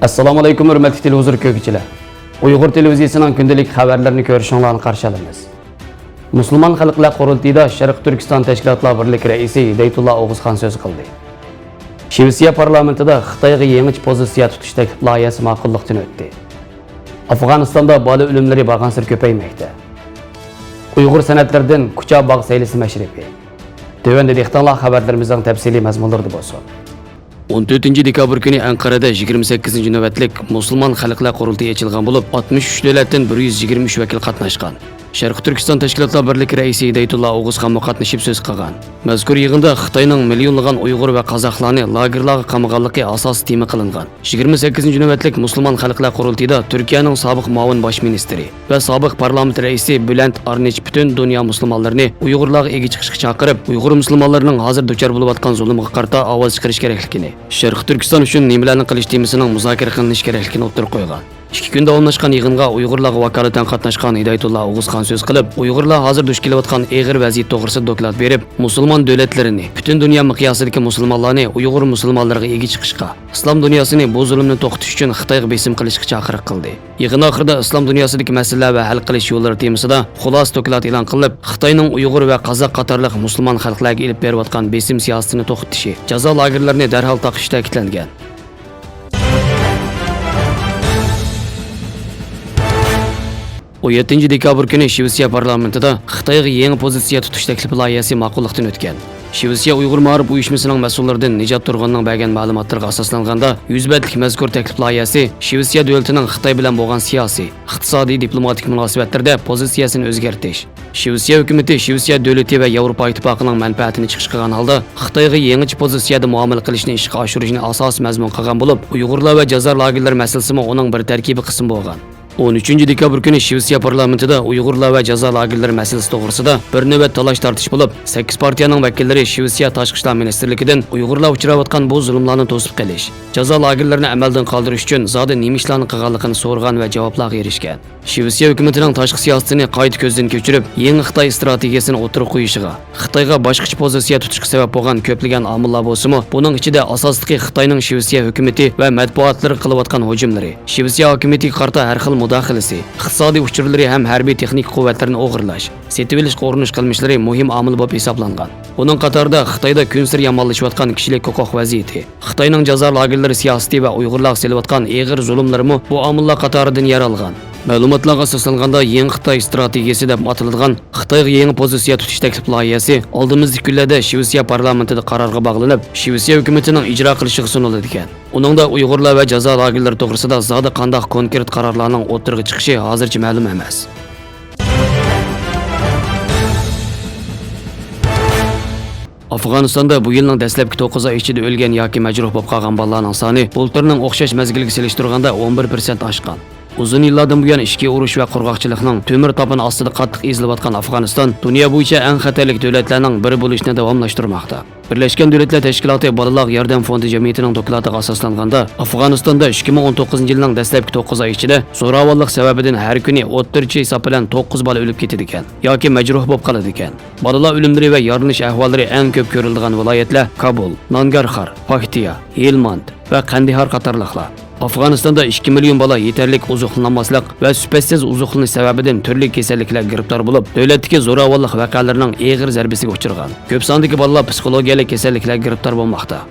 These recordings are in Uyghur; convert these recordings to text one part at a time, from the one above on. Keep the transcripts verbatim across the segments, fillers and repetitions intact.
ئەسسالامۇ ئەلەيكۇم، ھۆرمەتلىك تېلېۋىزور كۆرگۈچىلەر. ئۇيغۇر تېلېۋىزىيىسىنىڭ كۈندىلىك خەۋەرلىرىنى كۆرۈشۈڭلارنى قارشى ئالىمىز. مۇسۇلمان خەلقلەر قۇرۇلتىيىدا شەرقىي تۈركىستان تەشكىلاتلار بىرلىكى رەئىسى ھىدايەتۇللا ئوغۇزخان سۆز قىلدى. شىۋېتسىيە پارلامېنتىدا خىتايغا يېڭىچە پوزىتسىيە تۇتۇش تەكلىپ لايىھەسى ماقۇللۇقتىن ئۆتتى. ئافغانىستاندا بالا ئۆلۈملىرى بارغانسېرى كۆپەيمەكتە. ئۇيغۇر سەنئەتلىرىدىن كۇچا باغ سەيلىسى مەشرىپى. تۆۋەندە دىققىتىڭلار خەۋەرلىرىمىزنىڭ تەپسىلىي مەزمۇنلىرىدا بولسۇن. ئون تۆتىنچى دېكابىر كۈنى ئەنقەرەدە يىگىرمە سەككىزىنچى نۆۋەتلىك مۇسۇلمان خەلقلەر قۇرۇلتىيى ئېچىلغان بولۇپ، ئاتمىش ئۈچ دۆلەتتىن بىر يۈز يىگىرمە ئۈچ ۋەكىل قاتناشقان. شەرقىي تۈركىستان تەشكىلاتلار بىرلىكى رەئىسى ھىدايەتۇللا ئوغۇزخانمۇ قاتنىشىپ سۆز قىلغان. مەزكۇر يىغىندا خىتاينىڭ مىليونلىغان ئۇيغۇر ۋە قازاقلارنى لاگېرلارغا قامىغانلىقى ئاساسىي تېما قىلىنغان. يىگىرمە سەككىزىنچى نۆۋەتلىك مۇسۇلمان خەلقلەر قۇرۇلتىيىدا تۈركىيەنىڭ سابىق مۇئاۋىن باش مىنىستىرى ۋە سابىق پارلامېنت رەئىسى بۈلەنت ئارنىچ پۈتۈن دۇنيا مۇسۇلمانلىرىنى ئۇيغۇرلارغا ئىگە چىقىشقا چاقىرىپ، ئۇيغۇر مۇسۇلمانلىرىنىڭ ھازىر دۇچار بولۇۋاتقان زۇلۇمغا قارىتا ئاۋاز چىقىرىش كېرەكلىكىنى، شەرقىي تۈركىستان ئۈچۈن نېمىلەرنى قىلىش تېمىسىنىڭ مۇزاكىرە قىلىنىشى كېرەكلىكىنى ئوتتۇرىغا قويغان. ئىككى كۈن داۋاملاشقان يىغىنغا ئۇيغۇرلارغا ۋاكالىتەن قاتناشقان ھىدايەتۇللا ئوغۇزخان سۆز قىلىپ، ئۇيغۇرلار ھازىر دۇچ كېلىۋاتقان ئېغىر ۋەزىيەت توغرىسىدا دوكلات بېرىپ، مۇسۇلمان دۆلەتلىرىنى، پۈتۈن دۇنيا مىقياسىدىكى مۇسۇلمانلارنى ئۇيغۇر مۇسۇلمانلىرىغا ئىگە چىقىشقا، ئىسلام دۇنياسىنى بۇ زۇلۇمنى توختىتىش ئۈچۈن خىتايغا بېسىم قىلىشقا چاقىرىق قىلدى. يىغىن ئاخىرىدا ئىسلام دۇنياسىدىكى مەسىلىلەر ۋە ھەل قىلىش يوللىرى تېمىسىدا خۇلاسە دوكلات ئېلان قىلىنىپ، خىتاينىڭ ئۇيغۇر ۋە قازاق قاتارلىق مۇسۇلمان خەلقلەرگە ئېلىپ بېرىۋاتقان بېسىم سىياسىتىنى توختىتىشى، جازا لاگېرلىرىنى دەرھال تاقىشى تەكىتلەنگەن. ئون يەتتىنچى دېكابىر كۈنى شىۋېتسىيە پارلامېنتىدا خىتايغا يېڭى پوزىتسىيە تۇتۇش تەكلىپى لايىھەسى ماقۇللۇقتىن ئۆتكەن. شىۋېتسىيە ئۇيغۇر مائارىپ ئۇيۇشمىسىنىڭ مەسئۇللىرىدىن نىجات تۇرغۇننىڭ بەرگەن مەلۇماتلىرىغا ئاساسلانغاندا، يۈز بەتلىك مەزكۇر تەكلىپ لايىھەسى شىۋېتسىيە دۆلىتىنىڭ خىتاي بىلەن بولغان سىياسىي، ئىقتىسادىي، دىپلوماتىك مۇناسىۋەتلىرىدە پوزىتسىيەسىنى ئۆزگەرتىش، شىۋېتسىيە ھۆكۈمىتى شىۋېتسىيە دۆلىتى ۋە ياۋروپا ئىتتىپاقىنىڭ مەنپەئەتىنى چىقىش قىلغان ھالدا خىتايغا يېڭىچە پوزىتسىيەدە مۇئامىلە قىلىشنى ئىشقا ئاشۇرۇشنى ئاساسىي مەزمۇن قىلغان بولۇپ، ئۇيغۇرلار ۋە جازا لاگېرلىرى مەسىلىسىمۇ ئۇنىڭ بىر تەركىبىي قىسمى بولغان. ئون ئۈچىنچى دېكابىر كۈنى شىۋېتسىيە پارلامېنتىدا ئۇيغۇرلار ۋە جازا لاگېرلىرى مەسىلىسى توغرىسىدا بىر نۆۋەت تالاش-تارتىش بولۇپ، سەككىز پارتىيەنىڭ ۋەكىللىرى شىۋېتسىيە تاشقى ئىشلار مىنىستىرلىكىدىن ئۇيغۇرلار ئۇچراۋاتقان بۇ زۇلۇملارنى توسۇپ قېلىش، جازا لاگېرلىرىنى ئەمەلدىن قالدۇرۇش ئۈچۈن زادى نېمە ئىشلارنى قىلغانلىقىنى سورىغان ۋە جاۋابلارغا ئېرىشكەن. شىۋېتسىيە ھۆكۈمىتىنىڭ تاشقى سىياسىتىنى قايتا كۆزدىن كەچۈرۈپ، يېڭى خىتاي ئىستراتېگىيەسىنى ئوتتۇرىغا قويۇشىغا، خىتايغا باشقىچە پوزىتسىيە تۇتۇشقا سەۋەب بولغان كۆپلىگەن ئامىللار بولسىمۇ، بۇنىڭ ئىچىدە ئاساسلىقى خىتاينىڭ شىۋېتسىيە ھۆكۈمىتى ۋە مەتبۇئاتلىرىغا قىلىۋاتقان ھۇجۇملىرى، شىۋېتسىيە ھاكىمىيىتىگە قارىتا ھەر خىل مۇداخىلىسى، ئىقتىسادىي ئۇچۇرلىرى ھەم ھەربىي تېخنىكا قۇۋۋەتلىرىنى ئوغرىلاش، سېتىۋېلىشقا ئۇرۇنۇش قىلمىشلىرى مۇھىم ئامىل بولۇپ ھېسابلانغان. ئۇنىڭ قاتارىدا خىتايدا كۈنسېرى يامانلىشىۋاتقان كىشىلىك ھوقۇق ۋەزىيىتى، خىتاينىڭ جازا لاگېرلىرى سىياسىتى ۋە ئۇيغۇرلارغا سېلىۋاتقان ئېغىر زۇلۇملىرىمۇ بۇ ئامىللار قاتارىدىن يەر ئالغان. مەلۇماتلارغا ئاساسلانغاندا، يېڭى خىتاي ئىستراتېگىيەسى دەپ ئاتىلىدىغان خىتايغا يېڭى پوزىتسىيە تۇتۇش تەكلىپ لايىھەسى ئالدىمىزدىكى كۈنلەردە شىۋېتسىيە پارلامېنتىدا قارارغا باغلىنىپ، شىۋېتسىيە ھۆكۈمىتىنىڭ ئىجرا قىلىشىغا سۇنۇلىدىكەن. ئۇنىڭدا ئۇيغۇرلار ۋە جازا لاگېرلىرى توغرىسىدا زادى قانداق كونكرېت قارارلارنىڭ ئوتتۇرىغا چىقىشى ھازىرچە مەلۇم ئەمەس. ئافغانىستاندا بۇ يىلنىڭ دەسلەپكى توققۇز ئاي ئىچىدە ئۆلگەن ياكى مەجرۇھ بولۇپ قالغان بالىلارنىڭ سانى بۇلتۇرنىڭ ئوخشاش مەزگىلگە سېلىشتۇرغاندا ئون بىر پىرسەنت ئاشقان. ئۇزۇن يىللاردىن بۇيان ئىچكى ئۇرۇش ۋە قۇرغاقچىلىقنىڭ تۆمۈر تاپىنى ئاستىدا قاتتىق ئېزىلىۋاتقان ئافغانىستان دۇنيا بويىچە ئەڭ خەتەرلىك دۆلەتلەرنىڭ بىرى بولۇشنى داۋاملاشتۇرماقتا. بىرلەشكەن دۆلەتلەر تەشكىلاتى بالىلارغا ياردەم فوندى جەمئىيىتىنىڭ دوكلاتىغا ئاساسلانغاندا، ئافغانىستاندا ئىككى مىڭ ئون توققۇزىنچى يىلنىڭ دەسلەپكى توققۇز ئاي ئىچىدە زوراۋانلىق سەۋەبىدىن ھەر كۈنى ئوتتۇرىچە ھېساب بىلەن توققۇز بالا ئۆلۈپ كېتىدىكەن ياكى مەجرۇھ بولۇپ قالىدىكەن. بالىلار ئۆلۈملىرى ۋە يارىلىنىش ئەھۋاللىرى ئەڭ كۆپ كۆرۈلىدىغان ۋىلايەتلەر كابۇل، نانگارخار، پاكتىيا، ھېلماند ۋە قەندىھار قاتارلىقلار. ئافغانىستاندا ئىككى مىليون بالا يېتەرلىك ئوزۇقلىنالماسلىق ۋە سۈپەتسىز ئوزۇقلىنىش سەۋەبىدىن تۈرلۈك كېسەللىكلەرگە گىرىپتار بولۇپ، دۆلەتتىكى زوراۋانلىق ۋەقەلىرىنىڭ ئېغىر زەربىسىگە ئۇچرىغان. كۆپ ساندىكى بالىلار پسىخولوگىيەلىك كېسەللىكلەرگە گىرىپتار بولماقتا.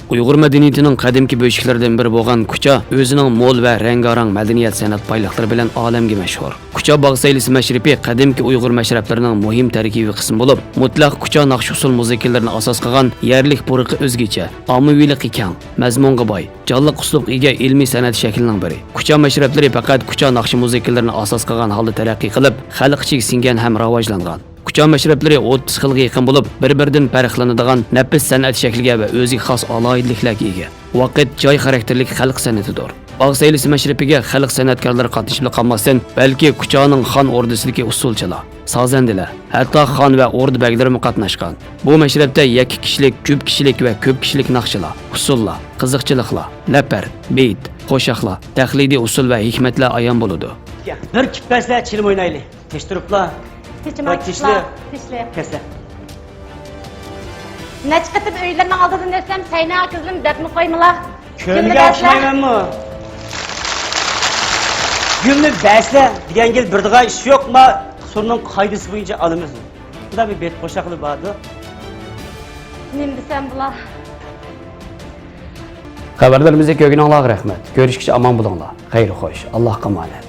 ئۇيغۇر مەدەنىيىتىنىڭ قەدىمكى بۆشۈكلىرىدىن بىرى بولغان كۇچا ئۆزىنىڭ مول ۋە رەڭگارەڭ مەدەنىيەت سەنئەت بايلىقلىرى بىلەن ئالەمگە مەشھۇر. كۇچا باغ سەيلىسى مەشرىپى قەدىمكى ئۇيغۇر مەشرەپلىرىنىڭ مۇھىم تەركىبىي قىسمى بولۇپ، مۇتلەق كۇچا ناخشا-ئۇسسۇل مۇزىكىلىرىنى ئاساس قىلغان يەرلىك پۇرىقى ئۆزگىچە، ئاممىۋىلىقى كەڭ، مەزمۇنغا باي، جانلىق ئۇسلۇبقا ئىگە ئىلمىي سەنئەت شەكلىنىڭ بىرى. كۇچا مەشرەپلىرى پەقەت كۇچا ناخشا مۇزىكىلىرىنى ئاساس قىلغان ھالدا تەرەققىي قىلىپ، خەلق ئىچىگە سىڭگەن ھەم راۋاجلانغان. كۇچا مەشرەپلىرى ئوتتۇز خىلغا يېقىن بولۇپ، بىر-بىرىدىن پەرقلىنىدىغان نەپىس سەنئەت شەكلىگە ۋە ئۆزىگە خاس ئالاھىدىلىكلەرگە ئىگە. ۋاقىت، جاي خاراكتېرلىك خەلق سەنئىتىدۇر. باغ سەيلىسى مەشرىپىگە خەلق سەنئەتكارلىرى قاتنىشىپلا قالماستىن، بەلكى كۇچانىڭ خان ئوردىسىدىكى ئۇسسۇلچىلار، سازەندىلەر، ھەتتا خان ۋە ئوردا بەگلىرىمۇ قاتناشقان. بۇ مەشرەپتە يەككە كىشىلىك، جۈپ كىشىلىك ۋە كۆپ كىشىلىك ناخشىلار، ئۇسسۇللار، قىزىقچىلىقلار، لەپەر، بېيىت، قوشاقلار، تەقلىدىي ئۇسسۇل ۋە ھېكمەتلەر ئايان بولىدۇ. بىر كىپپەسلە چىلىم ئوينايلى. تىش تۇرۇپلا. تىشىم بىر ئاچچىقلا، تىشلەپ. تىشلەپ. كەسلە. نەچچە قېتىم ئۆيلىرىنىڭ ئالدىدىن ئۆتسەم، سەينە ئاكىسىنى دەپمۇ قويمىلا. كۆرمىگەن ئوخشايمەنمۇ؟ گۈلنى بەرسە دېگەن گېلى بېرىدىغان ئىش يوق، ما سورۇننىڭ قائىدىسى بويىچە ئالىمىز. بۇندا بىر بېت قوشاقلىرى باردۇ. نېمە دېسەم بۇلار؟ خەۋەرلىرىمىزنى كۆرگىنىڭلارغا رەھمەت. كۆرۈشكىچە ئامان بولۇڭلار. خەير خوش. ئاللاھقا ئامانەت.